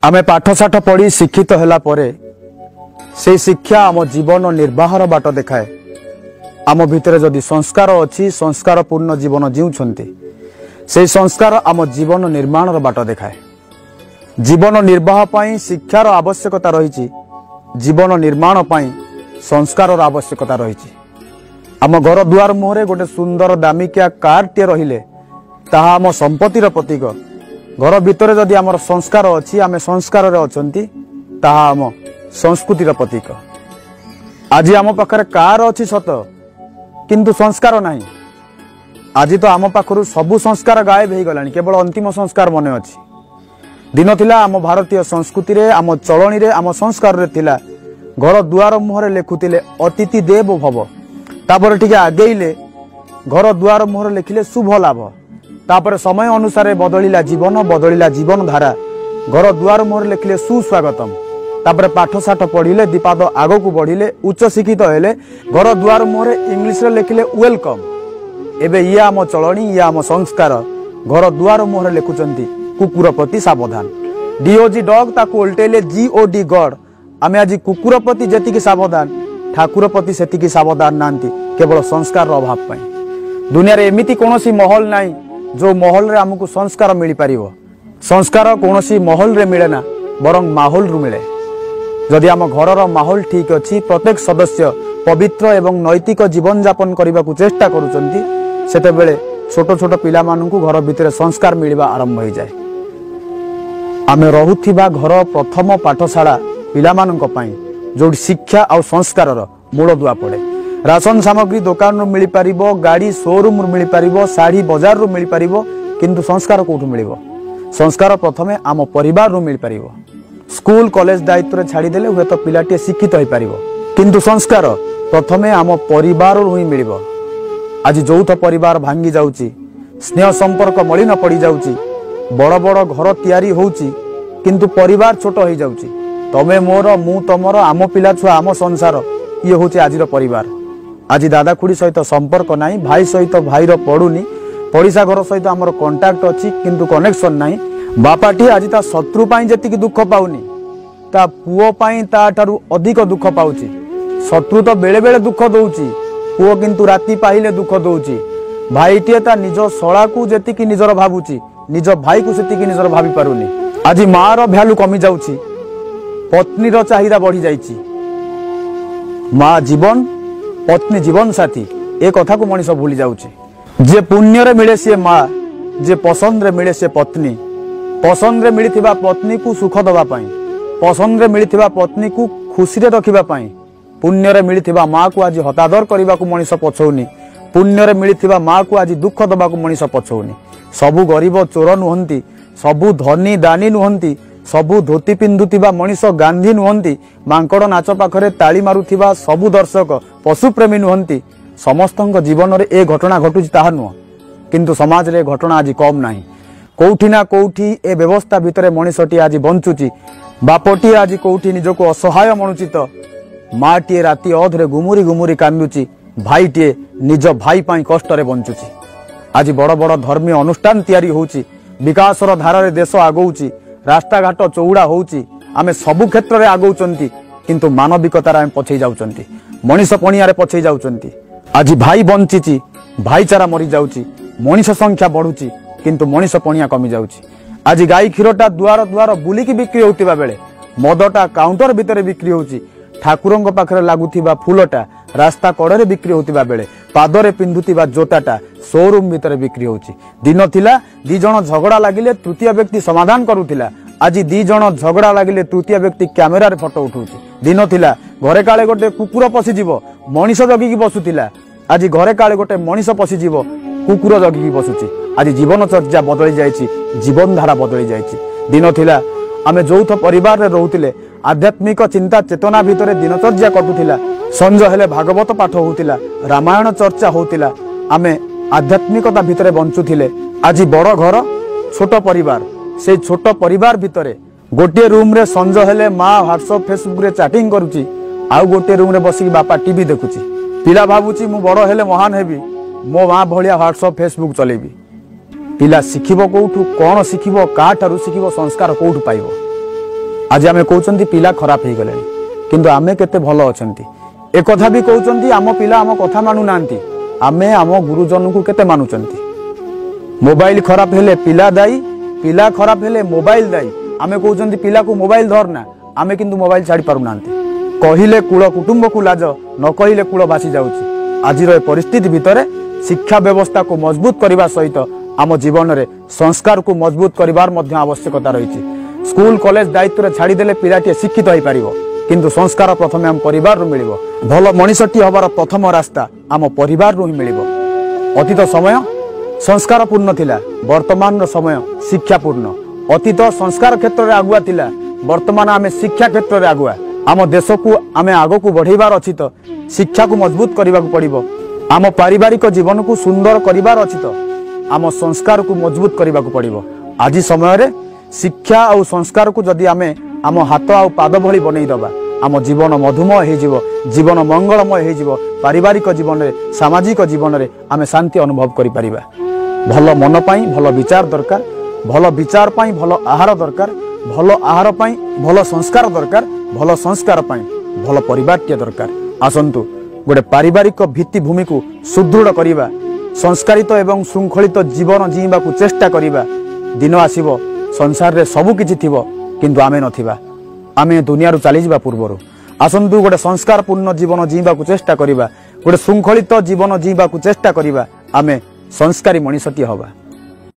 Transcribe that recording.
ଆମେ ପାଠଶାଠ ପଢ଼ି ଶିକ୍ଷିତ ହେଲା ପରେ ସେଇ ଶିକ୍ଷା ଆମ ଜୀବନ ନିର୍ବାହର ବାଟ ଦେଖାଏ। ଆମ ଭିତରେ ଯଦି ସଂସ୍କାର ଅଛି, ସଂସ୍କାରପୂର୍ଣ୍ଣ ଜୀବନ ଜିଉଛନ୍ତି, ସେଇ ସଂସ୍କାର ଆମ ଜୀବନ ନିର୍ମାଣର ବାଟ ଦେଖାଏ। ଜୀବନ ନିର୍ବାହ ପାଇଁ ଶିକ୍ଷାର ଆବଶ୍ୟକତା ରହିଛି, ଜୀବନ ନିର୍ମାଣ ପାଇଁ ସଂସ୍କାରର ଆବଶ୍ୟକତା ରହିଛି। ଆମ ଘର ଦୁଆର ମୁହଁରେ ଗୋଟେ ସୁନ୍ଦର ଦାମିକିଆ କାରଟିଏ ରହିଲେ ତାହା ଆମ ସମ୍ପତ୍ତିର ପ୍ରତୀକ। ଘର ଭିତରେ ଯଦି ଆମର ସଂସ୍କାର ଅଛି, ଆମେ ସଂସ୍କାରରେ ଅଛନ୍ତି, ତାହା ଆମ ସଂସ୍କୃତିର ପ୍ରତୀକ। ଆଜି ଆମ ପାଖରେ କାର ଅଛି ସତ, କିନ୍ତୁ ସଂସ୍କାର ନାହିଁ। ଆଜି ତ ଆମ ପାଖରୁ ସବୁ ସଂସ୍କାର ଗାୟବ ହେଇଗଲାଣି, କେବଳ ଅନ୍ତିମ ସଂସ୍କାର ମନେ ଅଛି। ଦିନ ଥିଲା ଆମ ଭାରତୀୟ ସଂସ୍କୃତିରେ, ଆମ ଚଳଣିରେ, ଆମ ସଂସ୍କାରରେ ଥିଲା ଘର ଦୁଆର ମୁହଁରେ ଲେଖୁଥିଲେ ଅତିଥି ଦେବ ଭବ। ତାପରେ ଟିକେ ଆଗେଇଲେ ଘର ଦୁଆର ମୁହଁରେ ଲେଖିଲେ ଶୁଭ ଲାଭ। ତାପରେ ସମୟ ଅନୁସାରେ ବଦଳିଲା ଜୀବନ, ବଦଳିଲା ଜୀବନ ଧାରା, ଘର ଦୁଆର ମୁହଁରେ ଲେଖିଲେ ସୁସ୍ୱାଗତମ। ତାପରେ ପାଠଶାଠ ପଢ଼ିଲେ, ଦିପାଦ ଆଗକୁ ବଢ଼ିଲେ, ଉଚ୍ଚ ଶିକ୍ଷିତ ହେଲେ, ଘର ଦୁଆର ମୁହଁରେ ଇଂଲିଶରେ ଲେଖିଲେ welcome. ଏବେ ଇଏ ଆମ ଚଳଣି, ଇଏ ଆମ ସଂସ୍କାର। ଘର ଦୁଆର ମୁହଁରେ ଲେଖୁଛନ୍ତି କୁକୁର ପ୍ରତି ସାବଧାନ। ଡିଓଜି ଡଗ୍, ତାକୁ ଓଲଟେଇଲେ ଜିଓଡି ଗଡ୍। ଆମେ ଆଜି କୁକୁର ପ୍ରତି ଯେତିକି ସାବଧାନ, ଠାକୁର ପ୍ରତି ସେତିକି ସାବଧାନ ନାହାନ୍ତି, କେବଳ ସଂସ୍କାରର ଅଭାବ ପାଇଁ। ଦୁନିଆରେ ଏମିତି କୌଣସି ମହଲ ନାହିଁ ଯେଉଁ ମହଲରେ ଆମକୁ ସଂସ୍କାର ମିଳିପାରିବ। ସଂସ୍କାର କୌଣସି ମହଲରେ ମିଳେ ନା, ବରଂ ମାହୋଲରୁ ମିଳେ। ଯଦି ଆମ ଘରର ମାହୋଲ ଠିକ୍ ଅଛି, ପ୍ରତ୍ୟେକ ସଦସ୍ୟ ପବିତ୍ର ଏବଂ ନୈତିକ ଜୀବନଯାପନ କରିବାକୁ ଚେଷ୍ଟା କରୁଛନ୍ତି, ସେତେବେଳେ ଛୋଟ ଛୋଟ ପିଲାମାନଙ୍କୁ ଘର ଭିତରେ ସଂସ୍କାର ମିଳିବା ଆରମ୍ଭ ହୋଇଯାଏ। ଆମେ ରହୁଥିବା ଘର ପ୍ରଥମ ପାଠଶାଳା ପିଲାମାନଙ୍କ ପାଇଁ, ଯେଉଁଠି ଶିକ୍ଷା ଆଉ ସଂସ୍କାରର ମୂଳଦୁଆ ପଡ଼େ। ରାସନ ସାମଗ୍ରୀ ଦୋକାନରୁ ମିଳିପାରିବ, ଗାଡ଼ି ସୋରୁମ୍ରୁ ମିଳିପାରିବ, ଶାଢ଼ୀ ବଜାରରୁ ମିଳିପାରିବ, କିନ୍ତୁ ସଂସ୍କାର କେଉଁଠୁ ମିଳିବ? ସଂସ୍କାର ପ୍ରଥମେ ଆମ ପରିବାରରୁ ମିଳିପାରିବ। ସ୍କୁଲ କଲେଜ ଦାୟିତ୍ୱରେ ଛାଡ଼ିଦେଲେ ହୁଏତ ପିଲାଟିଏ ଶିକ୍ଷିତ ହୋଇପାରିବ, କିନ୍ତୁ ସଂସ୍କାର ପ୍ରଥମେ ଆମ ପରିବାରରୁ ହିଁ ମିଳିବ। ଆଜି ଯୌଥ ପରିବାର ଭାଙ୍ଗି ଯାଉଛି, ସ୍ନେହ ସମ୍ପର୍କ ମଳିନ ପଡ଼ିଯାଉଛି, ବଡ଼ ବଡ଼ ଘର ତିଆରି ହେଉଛି, କିନ୍ତୁ ପରିବାର ଛୋଟ ହେଇଯାଉଛି। ତମେ ମୋର, ମୁଁ ତମର, ଆମ ପିଲା ଛୁଆ, ଆମ ସଂସାର, ଇଏ ହେଉଛି ଆଜିର ପରିବାର। ଆଜି ଦାଦା ଖୁଡ଼ି ସହିତ ସମ୍ପର୍କ ନାହିଁ, ଭାଇ ସହିତ ଭାଇର ପଡ଼ୁନି, ପଡ଼ିଶା ଘର ସହିତ ଆମର କଣ୍ଟାକ୍ଟ ଅଛି କିନ୍ତୁ କନେକ୍ସନ୍ ନାହିଁ। ବାପାଟିଏ ଆଜି ତା ଶତ୍ରୁ ପାଇଁ ଯେତିକି ଦୁଃଖ ପାଉନି, ତା ପୁଅ ପାଇଁ ତାଠାରୁ ଅଧିକ ଦୁଃଖ ପାଉଛି। ଶତ୍ରୁ ତ ବେଳେବେଳେ ଦୁଃଖ ଦଉଛି, ପୁଅ କିନ୍ତୁ ରାତି ପାହିଲେ ଦୁଃଖ ଦଉଛି। ଭାଇଟିଏ ତା ନିଜ ଶଳାକୁ ଯେତିକି ନିଜର ଭାବୁଛି, ନିଜ ଭାଇକୁ ସେତିକି ନିଜର ଭାବି ପାରୁନି। ଆଜି ମାର ଭ୍ୟାଲୁ କମି ଯାଉଛି, ପତ୍ନୀର ଚାହିଦା ବଢ଼ି ଯାଇଛି। ମା ଜୀବନ, ପତ୍ନୀ ଜୀବନ ସାଥୀ, ଏ କଥାକୁ ମଣିଷ ଭୁଲି ଯାଉଛି। ଯିଏ ପୁଣ୍ୟରେ ମିଳେ ସିଏ ମା, ଯିଏ ପସନ୍ଦରେ ମିଳେ ସିଏ ପତ୍ନୀ। ପସନ୍ଦରେ ମିଳିଥିବା ପତ୍ନୀକୁ ସୁଖ ଦେବା ପାଇଁ, ପସନ୍ଦରେ ମିଳିଥିବା ପତ୍ନୀକୁ ଖୁସିରେ ରଖିବା ପାଇଁ, ପୁଣ୍ୟରେ ମିଳିଥିବା ମାକୁ ଆଜି ହତାଦର କରିବାକୁ ମଣିଷ ପଛଉନି, ପୁଣ୍ୟରେ ମିଳିଥିବା ମାକୁ ଆଜି ଦୁଃଖ ଦେବାକୁ ମଣିଷ ପଛଉନି। ସବୁ ଗରିବ ଚୋର ନୁହନ୍ତି, ସବୁ ଧନୀ ଦାନୀ ନୁହନ୍ତି, ସବୁ ଧୋତି ପିନ୍ଧୁଥିବା ମଣିଷ ଗାନ୍ଧୀ ନୁହନ୍ତି, ମାଙ୍କଡ଼ ନାଚ ପାଖରେ ତାଳି ମାରୁଥିବା ସବୁ ଦର୍ଶକ ପଶୁପ୍ରେମୀ ନୁହନ୍ତି। ସମସ୍ତଙ୍କ ଜୀବନରେ ଏ ଘଟଣା ଘଟୁଛି ତାହା ନୁହଁ, କିନ୍ତୁ ସମାଜରେ ଏ ଘଟଣା ଆଜି କମ୍ ନାହିଁ। କୋଉଠି ନା କୋଉଠି ଏ ବ୍ୟବସ୍ଥା ଭିତରେ ମଣିଷଟି ଆଜି ବଞ୍ଚୁଛି। ବାପଟିଏ ଆଜି କୋଉଠି ନିଜକୁ ଅସହାୟ ମଣୁଛି ତ ମାଟିଏ ରାତି ଅଧରେ ଗୁମୁରି ଗୁମୁରି କାନ୍ଦୁଛି, ଭାଇଟିଏ ନିଜ ଭାଇ ପାଇଁ କଷ୍ଟରେ ବଞ୍ଚୁଛି। ଆଜି ବଡ଼ ବଡ଼ ଧର୍ମୀୟ ଅନୁଷ୍ଠାନ ତିଆରି ହେଉଛି, ବିକାଶର ଧାରାରେ ଦେଶ ଆଗଉଛି, ରାସ୍ତାଘାଟ ଚଉଡ଼ା ହେଉଛି, ଆମେ ସବୁ କ୍ଷେତ୍ରରେ ଆଗଉଛନ୍ତି, କିନ୍ତୁ ମାନବିକତାରେ ଆମେ ପଛେଇ ଯାଉଛନ୍ତି, ମଣିଷ ପଣିଆରେ ପଛେଇ ଯାଉଛନ୍ତି। ଆଜି ଭାଇ ବଞ୍ଚିଛି, ଭାଇଚାରା ମରିଯାଉଛି, ମଣିଷ ସଂଖ୍ୟା ବଢୁଛି, କିନ୍ତୁ ମଣିଷ ପଣିଆ କମି ଯାଉଛି। ଆଜି ଗାଈ କ୍ଷୀରଟା ଦୁଆର ଦୁଆର ବୁଲିକି ବିକ୍ରି ହେଉଥିବା ବେଳେ ମଦଟା କାଉଣ୍ଟର ଭିତରେ ବିକ୍ରି ହେଉଛି, ଠାକୁରଙ୍କ ପାଖରେ ଲାଗୁଥିବା ଫୁଲଟା ରାସ୍ତା କଡ଼ରେ ବିକ୍ରି ହେଉଥିବା ବେଳେ ପାଦରେ ପିନ୍ଧୁଥିବା ଜୋତାଟା ସୋରୁମ୍ ଭିତରେ ବିକ୍ରି ହେଉଛି। ଦିନ ଥିଲା ଦି ଜଣ ଝଗଡ଼ା ଲାଗିଲେ ତୃତୀୟ ବ୍ୟକ୍ତି ସମାଧାନ କରୁଥିଲା, ଆଜି ଦି ଜଣ ଝଗଡ଼ା ଲାଗିଲେ ତୃତୀୟ ବ୍ୟକ୍ତି କ୍ୟାମେରାରେ ଫଟୋ ଉଠଉଛି। ଦିନ ଥିଲା ଘରେ କାଳେ ଗୋଟେ କୁକୁର ପଶିଯିବ ମଣିଷ ଜଗିକି ବସୁଥିଲା, ଆଜି ଘରେ କାଳେ ଗୋଟେ ମଣିଷ ପଶିଯିବ କୁକୁର ଜଗିକି ବସୁଛି। ଆଜି ଜୀବନଚର୍ଯ୍ୟା ବଦଳି ଯାଇଛି, ଜୀବନଧାରା ବଦଳି ଯାଇଛି। ଦିନ ଥିଲା ଆମେ ଯୌଥ ପରିବାରରେ ରହୁଥିଲେ, ଆଧ୍ୟାତ୍ମିକ ଚିନ୍ତା ଚେତନା ଭିତରେ ଦିନଚର୍ଯ୍ୟା କଟୁଥିଲା, ସଞ୍ଜ ହେଲେ ଭାଗବତ ପାଠ ହେଉଥିଲା, ରାମାୟଣ ଚର୍ଚ୍ଚା ହେଉଥିଲା, ଆମେ ଆଧ୍ୟାତ୍ମିକତା ଭିତରେ ବଞ୍ଚୁଥିଲେ। ଆଜି ବଡ଼ ଘର ଛୋଟ ପରିବାର, ସେଇ ଛୋଟ ପରିବାର ଭିତରେ ଗୋଟିଏ ରୁମ୍ରେ ସଞ୍ଜ ହେଲେ ମା ହ୍ୱାଟ୍ସଆପ୍ ଫେସବୁକ୍ରେ ଚାଟିଂ କରୁଛି, ଆଉ ଗୋଟିଏ ରୁମ୍ରେ ବସିକି ବାପା ଟିଭି ଦେଖୁଛି। ପିଲା ଭାବୁଛି ମୁଁ ବଡ଼ ହେଲେ ମହାନ ହେବି, ମୋ ମା ଭଳିଆ ହ୍ୱାଟ୍ସଆପ୍ ଫେସବୁକ୍ ଚଲେଇବି। ପିଲା ଶିଖିବ କୋଉଠୁ, କ'ଣ ଶିଖିବ, କାହାଠାରୁ ଶିଖିବ, ସଂସ୍କାର କୋଉଠୁ ପାଇବ? ଆଜି ଆମେ କହୁଛନ୍ତି ପିଲା ଖରାପ ହେଇଗଲେଣି, କିନ୍ତୁ ଆମେ କେତେ ଭଲ ଅଛନ୍ତି? ଏକଥା ବି କହୁଛନ୍ତି ଆମ ପିଲା ଆମ କଥା ମାନୁନାହାନ୍ତି। ଆମେ ଆମ ଗୁରୁଜନଙ୍କୁ କେତେ ମାନୁଛନ୍ତି? ମୋବାଇଲ ଖରାପ ହେଲେ ପିଲା ଦାୟୀ, ପିଲା ଖରାପ ହେଲେ ମୋବାଇଲ ଦାୟୀ। ଆମେ କହୁଛନ୍ତି ପିଲାକୁ ମୋବାଇଲ ଧରନା, ଆମେ କିନ୍ତୁ ମୋବାଇଲ ଛାଡ଼ି ପାରୁନାହାନ୍ତି। କହିଲେ କୂଳ କୁଟୁମ୍ବକୁ ଲାଜ, ନ କହିଲେ କୂଳ ଭାସି ଯାଉଛି। ଆଜିର ଏ ପରିସ୍ଥିତି ଭିତରେ ଶିକ୍ଷା ବ୍ୟବସ୍ଥାକୁ ମଜବୁତ କରିବା ସହିତ ଆମ ଜୀବନରେ ସଂସ୍କାରକୁ ମଜବୁତ କରିବାର ମଧ୍ୟ ଆବଶ୍ୟକତା ରହିଛି। ସ୍କୁଲ କଲେଜ ଦାୟିତ୍ୱରେ ଛାଡ଼ିଦେଲେ ପିଲାଟିଏ ଶିକ୍ଷିତ ହେଇପାରିବ, କିନ୍ତୁ ସଂସ୍କାର ପ୍ରଥମେ ଆମ ପରିବାରରୁ ମିଳିବ। ଭଲ ମଣିଷଟିଏ ହେବାର ପ୍ରଥମ ରାସ୍ତା ଆମ ପରିବାରରୁ ହିଁ ମିଳିବ। ଅତୀତ ସମୟ ସଂସ୍କାରପୂର୍ଣ୍ଣ ଥିଲା, ବର୍ତ୍ତମାନର ସମୟ ଶିକ୍ଷାପୂର୍ଣ୍ଣ। ଅତୀତ ସଂସ୍କାର କ୍ଷେତ୍ରରେ ଆଗୁଆ ଥିଲା, ବର୍ତ୍ତମାନ ଆମେ ଶିକ୍ଷା କ୍ଷେତ୍ରରେ ଆଗୁଆ। ଆମ ଦେଶକୁ ଆମେ ଆଗକୁ ବଢ଼େଇବାର ଅଛି ତ ଶିକ୍ଷାକୁ ମଜବୁତ କରିବାକୁ ପଡ଼ିବ। ଆମ ପାରିବାରିକ ଜୀବନକୁ ସୁନ୍ଦର କରିବାର ଅଛି ତ ଆମ ସଂସ୍କାରକୁ ମଜବୁତ କରିବାକୁ ପଡ଼ିବ। ଆଜି ସମୟରେ ଶିକ୍ଷା ଆଉ ସଂସ୍କାରକୁ ଯଦି ଆମେ ଆମ ହାତ ଆଉ ପାଦ ଭଳି ବନେଇଦେବା, ଆମ ଜୀବନ ମଧୁମୟ ହେଇଯିବ, ଜୀବନ ମଙ୍ଗଳମୟ ହେଇଯିବ। ପାରିବାରିକ ଜୀବନରେ, ସାମାଜିକ ଜୀବନରେ ଆମେ ଶାନ୍ତି ଅନୁଭବ କରିପାରିବା। ଭଲ ମନ ପାଇଁ ଭଲ ବିଚାର ଦରକାର, ଭଲ ବିଚାର ପାଇଁ ଭଲ ଆହାର ଦରକାର, ଭଲ ଆହାର ପାଇଁ ଭଲ ସଂସ୍କାର ଦରକାର, ଭଲ ସଂସ୍କାର ପାଇଁ ଭଲ ପରିବାରଟିଏ ଦରକାର। ଆସନ୍ତୁ ଗୋଟେ ପାରିବାରିକ ଭିତ୍ତିଭୂମିକୁ ସୁଦୃଢ଼ କରିବା, ସଂସ୍କାରିତ ଏବଂ ଶୃଙ୍ଖଳିତ ଜୀବନ ଜିଇଁବାକୁ ଚେଷ୍ଟା କରିବା। ଦିନ ଆସିବ ସଂସାରରେ ସବୁ କିଛି ଥିବ, କିନ୍ତୁ ଆମେ ନଥିବା, ଆମେ ଦୁନିଆରୁ ଚାଲିଯିବା ପୂର୍ବରୁ। ଆସନ୍ତୁ ଗୋଟେ ସଂସ୍କାରପୂର୍ଣ୍ଣ ଜୀବନ ଜିଇଁବାକୁ ଚେଷ୍ଟା କରିବା, ଗୋଟେ ଶୃଙ୍ଖଳିତ ଜୀବନ ଜିଇଁବାକୁ ଚେଷ୍ଟା କରିବା, ଆମେ ସଂସ୍କାରୀ ମଣିଷଟିଏ ହେବା।